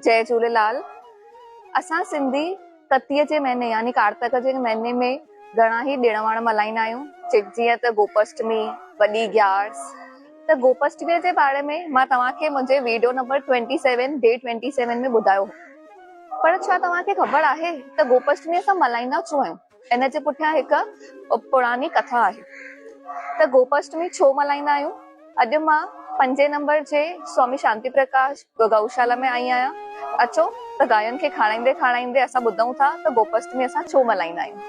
جئي جهوليلال. اسان سنڌي ڪتيء جي مهيني يعني ڪارتڪ جي مهيني ۾ گهڻا ئي ڏڻ واڻ ملهائيندا آهيون جيئن ته گوپشٽمي، وڏي گيارس. ته گوپشٽميء جي باري ۾ مان توهان کي منهنجي video number twenty seven day twenty seven ۾ ٻڌايو هو. پر ڇا توهان کي خبر آهي ته گوپشٽمي اسان ملهائيندا ڇو آهيون؟ ان جي پٺيان هڪ پراڻي ڪٿا آهي ته گوپاشٽمي ڇو ملهائيندا آهيون. اڄ مان پنجين نمبر جي سوامي شانتي پرڪاش گئوشالا ۾ آئي آهيان. اچو ته گاين کي کارائيندي کارائيندي اسان ٻڌون ٿا ته گوپاشٽمي اسان ڇو ملهائيندا آهيون.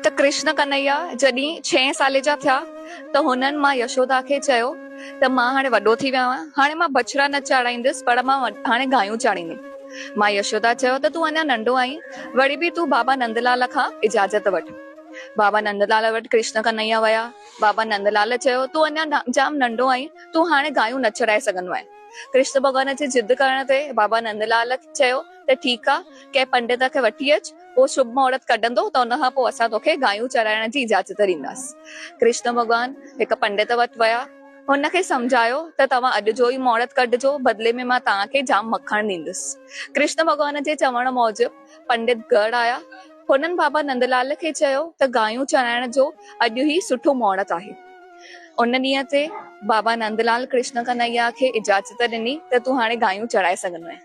ته ڪرشن ڪنهيا جڏهن ڇهين سالي جا ٿيا ته هنن مان يشودا کي چيو ته مان هاڻي وڏو ٿي ويو آهيان، هاڻي مان بڇڙا نه چاڙهائيندس پر مان هاڻي گايون چاڙهيندم. مان يشودا چيو ته تون اڃا ننڍو آهين، وري به تون بابا نندلال کان اجازت وٺ. بابا نندلال وٽ ڪرشن ڪنهيا ويا. بابا نندلال چيو تون اڃا جام ننڍو آهين، تون هاڻي گايون نه چڙهائي سگهندو آهين. ڪرشن ڀڳوان جي ضد ڪرڻ تي بابا نندلال چيو ته ٺيڪ آ، ڪنهن پنڊت کي وٺي اچ، پوء شڀ مهورت ڪڍندو ته ان کان پوء اسان توکي گايون چرائڻ جي اجازت ڏينداسين. ڪرشن ڀڳوان هڪ پنڊت وٽ ويا. هن کي سمجهايو ته توهان اڄ جو ئي مهورت ڪڍجو، بدلي ۾ مان توهان کي جام مکڻ ڏيندس. ڪرشن ڀڳوان جي چوڻ موجب پنڊت گهر آيا. هنن بابا نندلال کي چيو ته گايون چرائڻ جو اڄ ئي سٺو مهورت آهي. ان ڏينهن تي بابا نندلال ڪرشن ڪنهيا کي اجازت ڏني ته تون هاڻي گايون چرائي سگهندو آهين.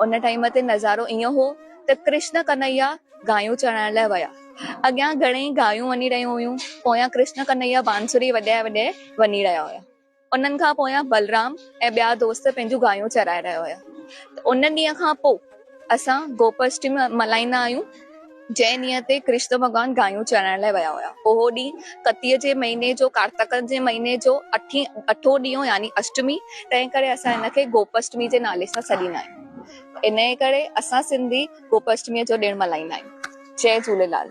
ان ٽائيم تي نظارو ائين هو ته ڪرشن ڪنهيا گايون چرائڻ لاء ويا. اڳيان گهڻيئي گايون وڃي رهيون هيون، پويان ڪرشن ڪنهيا بانسري وڄائي وڄائي وڃي رهيا هيا. انهن کان پويان بلرام ۽ ٻيا دوست پنهنجون گايون چرائي رهيا هيا. ته ان ڏينهن کان پوء اسان گوپاشٽمي ملهائيندا آهيون. جنهن ڏينهن تي ڪرشن ڀڳوان گايون چرائڻ لاء ويا هيا. اهو ڏينهن ڪتيء جي مهيني جو ڪارتڪ جي مهيني جو اٺين اٺون ڏينهن هو يعني اشٽمي، تنهن ڪري اسان ان کي گوپاشٽمي جي نالي سان سڏيندا آهيون. انهيء ڪري اسان سنڌي گوپاشٽميء جو ڏڻ ملهائيندا آهيون. جئي جهوليلال.